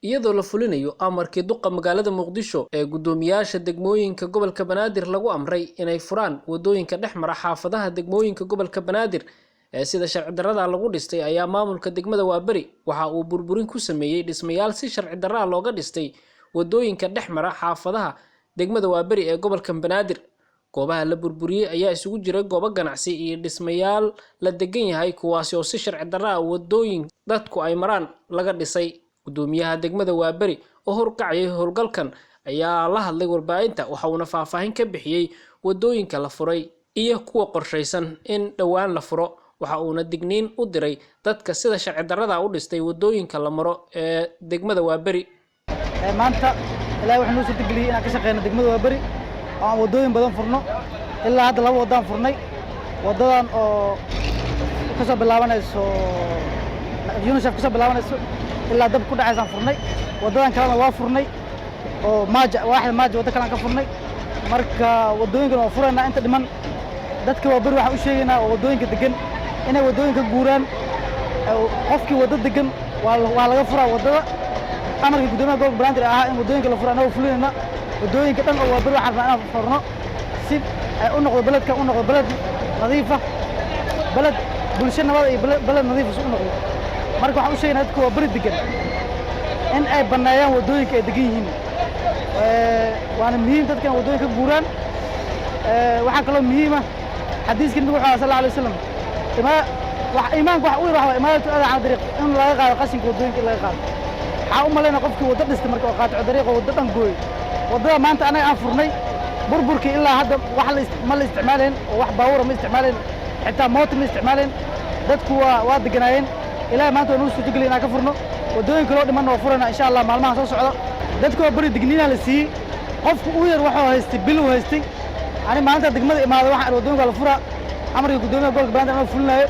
Iyadoo la fulinayo amarkii duqa magaalada Muqdisho ee guddoomiyaasha degmooyinka gobolka Banaadir lagu amray inay furaan wadooyinka dhex mara xaafadaha degmooyinka gobolka Banaadir ee sida sharci darrada lagu dhistay, ayaa maamulka degmada Waaberi waxa uu burburin ku sameeyey dhismayaal si sharci darraa looga dhistay wadooyinka dhex mara xaafadaha degmada Waaberi ee gobolka Banaadir. Goobaha la burburiyey ayaa isugu jira goobo ganacsi iyo dhismayaal la degan yahay, kuwaasi oo si sharci darra ah wadooyin dadku ay maraan laga dhisay. Gudoomiyaha degmada Waaberi oo horkacayay howlgalkan ayaa la hadlay warbaahinta, waxa uuna faahfaahin ka bixiyey wadooyinka la furay iyo kuwa qorshaysan in dhowaan la furo. Waxa uuna digniin u diray dadka sida sharci darrada u dhistay wadooyinka la maro ee degmada Waaberi. Maanta Ilaahay wuxuu noo suurtageliyey inaan ka shaqeyno degmada Waaberi oo aan waddooyin badan furno. Ilaa hadda laba waddaan furnay: waddadan oo kasoo bilaabanayso UNICEF, kasoo bilaabanayso ilaa dab ku dhacaysaan furnay. Waddadan kalena waa furnay oo Maaja, waaxda Maaja, waddo kale aan ka furnay. Marka waddooyinkan waa furaynaa inta dhiman. Dadka Waaberi waxaan u sheegaynaa oo waddooyinka degan inay waddooyinka guuraan. Qofkii waddo degan waa laga furaa waddada. Amarka guddoomiyaha gobolka Banaadir ahaa in waddooyinka la furo, annagoo fulinayna waddooyinka dhan oo Waaberi waxaan rabnaa inaan furno si ay u noqdo beledka, u noqdo beled nadiif ah, beled bulsho nabad iyo beled nadiif ah u noqdo. Marka waxaan u sheegaynaa dadka Waaberi degan in ay banneeyaan waddooyinka ay degan yihiin. Waana muhiim dadka in waddooyinka ka guuraan. Waxaa kaloo muhiim ah xadiiskii Nabigu wuxuu ahaa sal alay wasalam: iimaanka wax u yar waxa waa imaadatu adaa can dariiq, in laga qaado qashinka waddooyinka, in laga qaado. Waxaa u malaynaa qofkii waddo dhistay marka oo qaatico dariiqa waddo dhan gooyey. Waddada maanta anaga aan furnay, burburkii ilaa hadda wax ma la isticmaalayn oo wax baabuura ma isticmaalayn, xitaa moota ma isticmaalayn. Dadku waa deganaayeen. Ilaahay maanta waa nuu suurtageliya inaan ka furno. Waddooyin kaloo dhimanna waa furayna, insha Allah, maalmaha soo socda. Dadka Waaberi digniinaa la siiyey. Qofku u yar wuxuu haystay bil uu haystay. Ani maalinta degmada imaaday waxaan waddooyinka la furaa. Amarka guddoomiyaha gobolka Banaadir anoo fulinayo,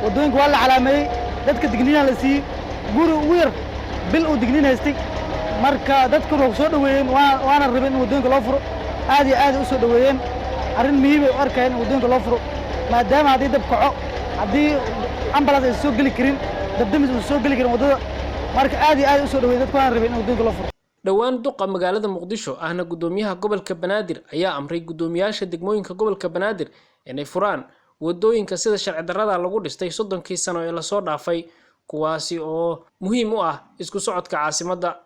waddooyinka waa la calaameeyey. Dadka digniinaa la siiyey, guri ugu yar bil uu digniin haystay. Marka dadkuna waa soo dhoweeyeen, waana rabeen in waddooyinka loo furo. Aad iyo aad ay u soo dhoweeyeen. Arrin muhiim ay u arkayeen in waddooyinka loo furo, maadaama haddii dab kaco, haddii ambulance aysan soo geli karin, dabdamis uusan soo geli karin waddada. Marka aad iyo aad ay u soo dhoweeyeen dadku, waana rabeen in waddooyinka loo furo. Dhowaan duqa magaalada Muqdisho ahna guddoomiyaha gobolka Banaadir ayaa amray guddoomiyaasha degmooyinka gobolka Banaadir inay furaan wadooyinka sida sharci darrada lagu dhistay 30kii sano ee lasoo dhaafay, kuwaasi oo muhiim u ah isku socodka caasimadda.